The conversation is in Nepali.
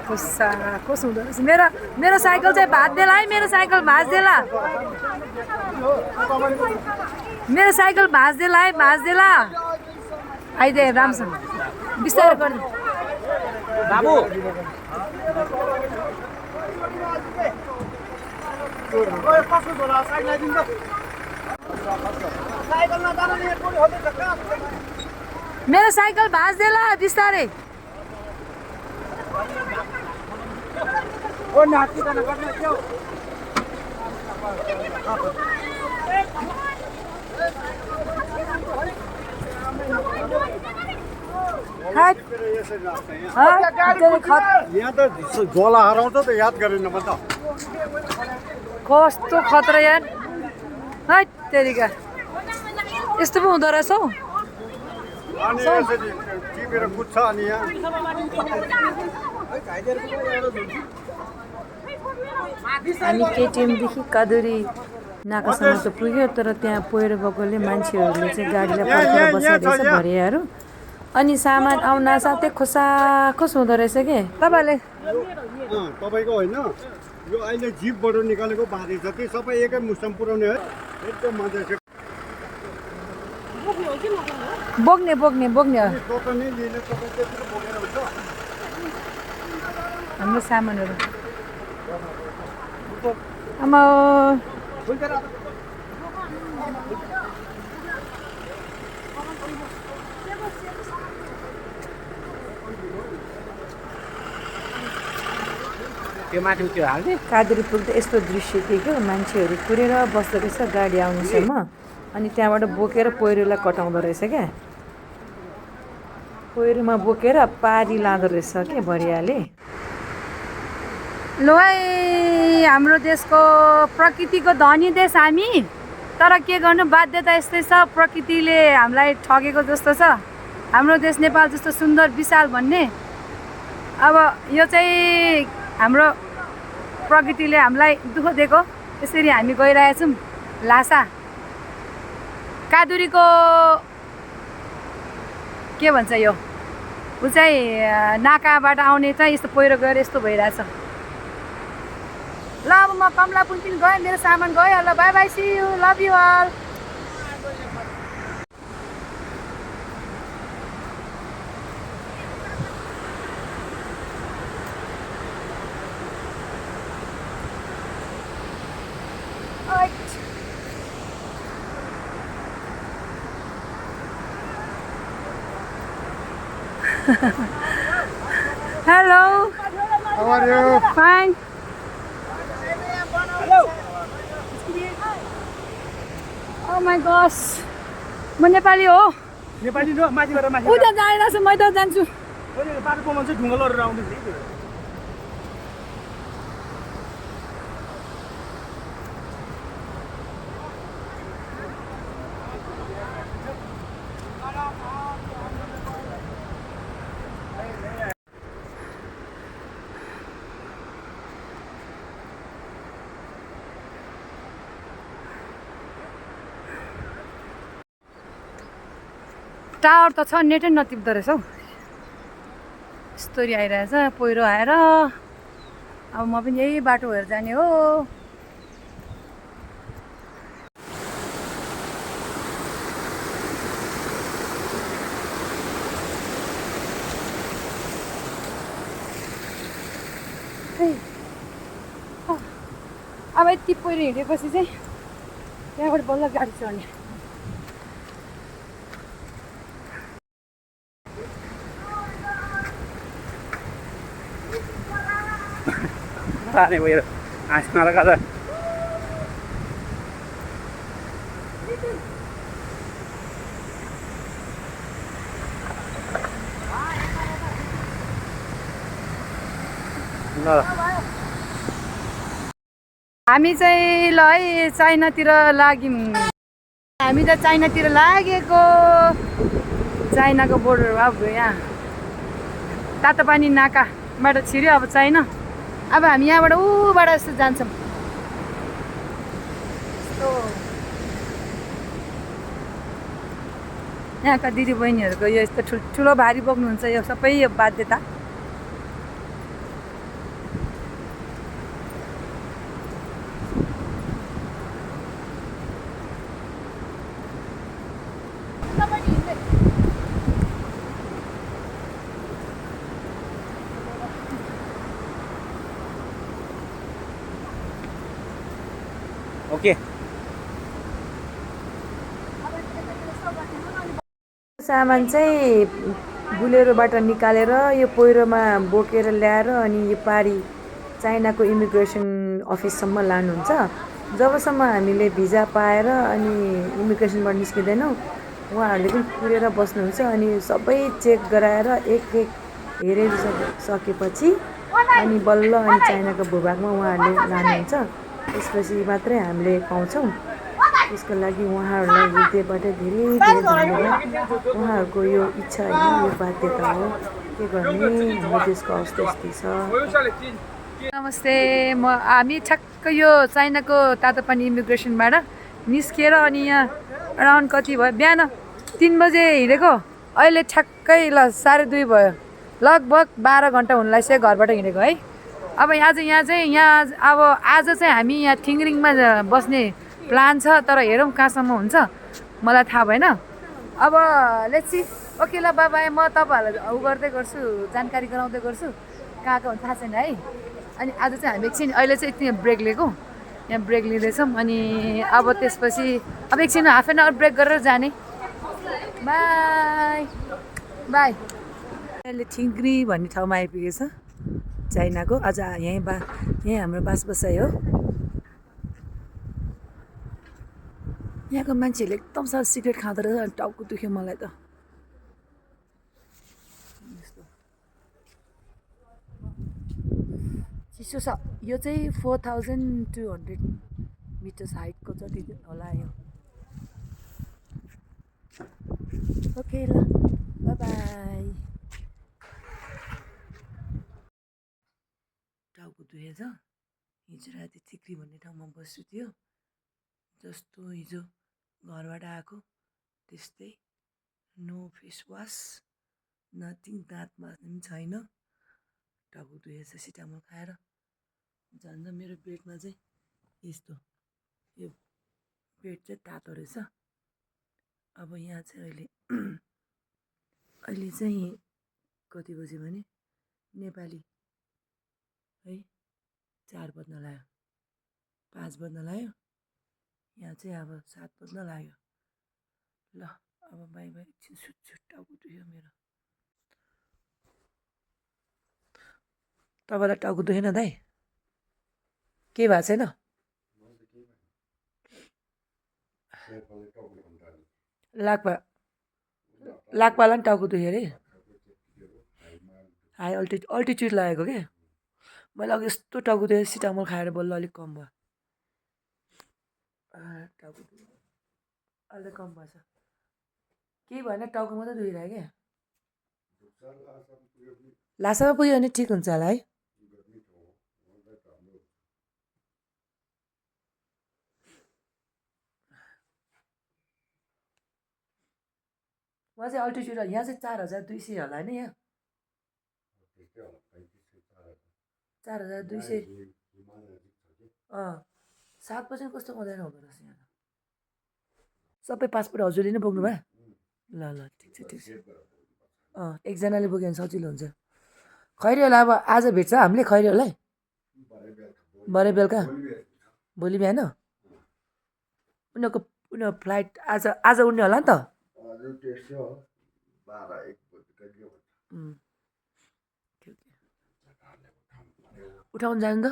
कस्तो हुँदो रहेछ मेरो साइकल चाहिँ भाँच्देला है मेरो साइकल भाँच्देला मेरो साइकल भाँच्देला है भाँच्देला आइदे राम्रोसँग बिस्तारै गर्नु बाबु मेरो साइकल भाँच्देला बिस्तारै ओ नाति गर्न गर्न क्यौ यहाँ त झोला हराउँछ त याद गरेन म त कस्तो खतरा यार है तेरिका यस्तो पो हुँदो रहेछ हौ अनि यसरी टिपेर कुद्छ अनि यहाँ हामी केटिएमदेखि कादुरी नाकासम्म त पुग्यो तर त्यहाँ पहिरो गएकोले मान्छेहरूले चाहिँ गाडीलाई पर्खेर बसिरहेछ भरियाहरू अनि सामान आउन साथै खोसाखोस हुँदो रहेछ के तपाईँले तपाईँको होइन यो अहिले जिपबाट निकालेको बारी छ त्यो सबै एकै मुसम पुऱ्याउने है एकदम मजा छ बोक्ने बोक्ने बोक्ने हो दोकानै लिने तपाईँ त्यत्रो बोकेर हुन्छ हाम्रो सामानहरू आमा त्यो माथि त्यो हाल्ने कादुरी पुग्दा यस्तो दृश्य थियो क्या मान्छेहरू कुरेर बस्दो रहेछ गाडी आउनुसम्म अनि त्यहाँबाट बोकेर पहिरोलाई कटाउँदो रहेछ क्या पहिरोमा बोकेर पारी लाँदो रहेछ क्या भरियाले लो है हाम्रो देशको प्रकृतिको धनी देश हामी तर के गर्नु बाध्यता यस्तै छ प्रकृतिले हामीलाई ठगेको जस्तो छ हाम्रो देश नेपाल जस्तो सुन्दर विशाल भन्ने अब यो चाहिँ हाम्रो प्रकृतिले हामीलाई दुःख दिएको यसरी हामी गइरहेछौँ लासा कादुरीको के भन्छ यो ऊ चाहिँ नाकाबाट आउने चाहिँ यस्तो पहिरो गएर यस्तो भइरहेछ ल अब म कमलापुर पनि गएँ मेरो सामान गयो ल bye bye see you love you all Hello. How are you? Fine. Oh my gosh. म नेपाली हो नेपाली न माथि गएर माथि उता जाँदैन छु म त जान्छु बाटो पमा चाहिँ ढुङ्गा लडेर आउँदैछ है टावर त छ नेटै नटिप्दो रहेछ हौ स्टोरी आइरहेछ पहिरो आएर अब म पनि यही बाटो भएर जाने हो अब यति पहिरो हिँडेपछि चाहिँ त्यहाँबाट बल्ल गाडी चढ्ने ताने भयो हाँस्न लगाएर हामी चाहिँ ल है चाइनातिर लाग्यौँ हामी त चाइनातिर लागेको चाइनाको बोर्डर अब यहाँ तातोपानी नाकाबाट छिर्यो अब चाइना अब हामी यहाँबाट ऊबाट यस्तो जान्छौँ यहाँका दिदीबहिनीहरूको यो यस्तो ठुलो भारी बोक्नुहुन्छ यो सबै यो बाध्यता। ओके सामान चाहिँ बुलेरोबाट निकालेर यो पहिरोमा बोकेर ल्याएर अनि यो पारी चाइनाको इमिग्रेसन अफिससम्म लानुहुन्छ। जबसम्म हामीले भिजा पाएर अनि इमिग्रेसनबाट निस्किँदैनौँ उहाँहरूले पनि कुरेर बस्नुहुन्छ अनि सबै चेक गराएर एक हेरिसकेपछि अनि बल्ल अनि चाइनाको भूभागमा उहाँहरूले लानुहुन्छ। त्यसपछि मात्रै हामीले पाउँछौँ। त्यसको लागि उहाँहरूलाई हृदयबाट धेरै धन्यवाद। उहाँहरूको यो इच्छा होइन यो बाध्यता हो। के गर्ने हाम्रो देशको अवस्था यस्तै छ। नमस्ते हामी ठ्याक्क यो चाइनाको तातोपानी इमिग्रेसनबाट निस्किएर अनि यहाँ अराउन्ड कति भयो बिहान 3 बजे हिँडेको अहिले ठ्याक्कै ल 2:30 भयो। लगभग 12 घन्टा हुन लाग्छ घरबाट हिँडेको है। अब यहाँ अब आज चाहिँ हामी यहाँ ठिङरिङमा बस्ने प्लान छ तर हेरौँ कहाँसम्म हुन्छ मलाई थाहा भएन। अब लेट्स सी। ओके ल बाई बाई। म तपाईँहरूलाई गर्दै गर्छु जानकारी गराउँदै गर्छु कहाँ हुन्छ थाहा छैन है। अनि आज चाहिँ हामी एकछिन अहिले चाहिँ यति ब्रेक लिएको यहाँ ब्रेक लिँदैछौँ अनि अब त्यसपछि अब एकछिन हाफ एन आवर ब्रेक गरेर जाने। By by. अहिले ठिङ्ग्री भन्ने ठाउँमा आइपुगेको छ चाइनाको। अझ यहीँ हाम्रो बास बसाइ हो। यहाँको मान्छेहरूले एकदम साह्रो सिगरेट खाँदो रहेछ। टाउको दुख्यो मलाई त। चिसो छ। यो चाहिँ 4200 मिटर्स हाइटको जति होला यो। ओके ल बाई बाई। टाउको दुखेछ। हिजो राति थिक्री भन्ने ठाउँमा बस्छु थियो जस्तो हिजो घरबाट आएको त्यस्तै। No face wash nothing. दाँत माझ्ने पनि छैन। टाउको दुखेछ सिटामोल खाएर। झन् मेरो पेटमा चाहिँ यस्तो यो पेट चाहिँ तातो रहेछ। अब यहाँ चाहिँ अहिले चाहिँ कति बज्यो भने नेपाली है 4 बज्न लाग्यो 5 बज्न लाग्यो। यहाँ चाहिँ अब 7 बज्न लाग्यो। ल अब बाई बाई। एकछिन सुत्छु टाउको दुख्यो मेरो। तपाईँलाई टाउको दुखेन दाइ? के भएको छैन? लाक्पालाई पनि टाउको दुख्यो अरे। हाई अल्टिट्युड लागेको क्या। मैले अघि यस्तो टाउको दुखेँ सिटामोल खाएर बल्ल अलिक कम भयो। टाउको अहिले कम भएछ। केही भएन टाउको मात्रै दुखिरहेको क्या। लासामा पुग्यो भने ठिक हुन्छ होला है। वहाँ चाहिँ अल्टिट्युड यहाँ चाहिँ 4200 होला होइन। यहाँ 4200। 7 बजी कस्तो हुँदैन हुँदो रहेछ यहाँ। सबै पासपोर्ट हजुरले नै बोक्नु भयो? ल ल ठिक छ ठिक छ। एकजनाले बोक्यो भने सजिलो हुन्छ। खैरीहरूलाई अब आज भेट्छ हामीले खैरीहरूलाई भरे बेलुका भोलि बिहान। उनीहरूको फ्लाइट आज उड्ने होला नि त। उठाउनु जानु त।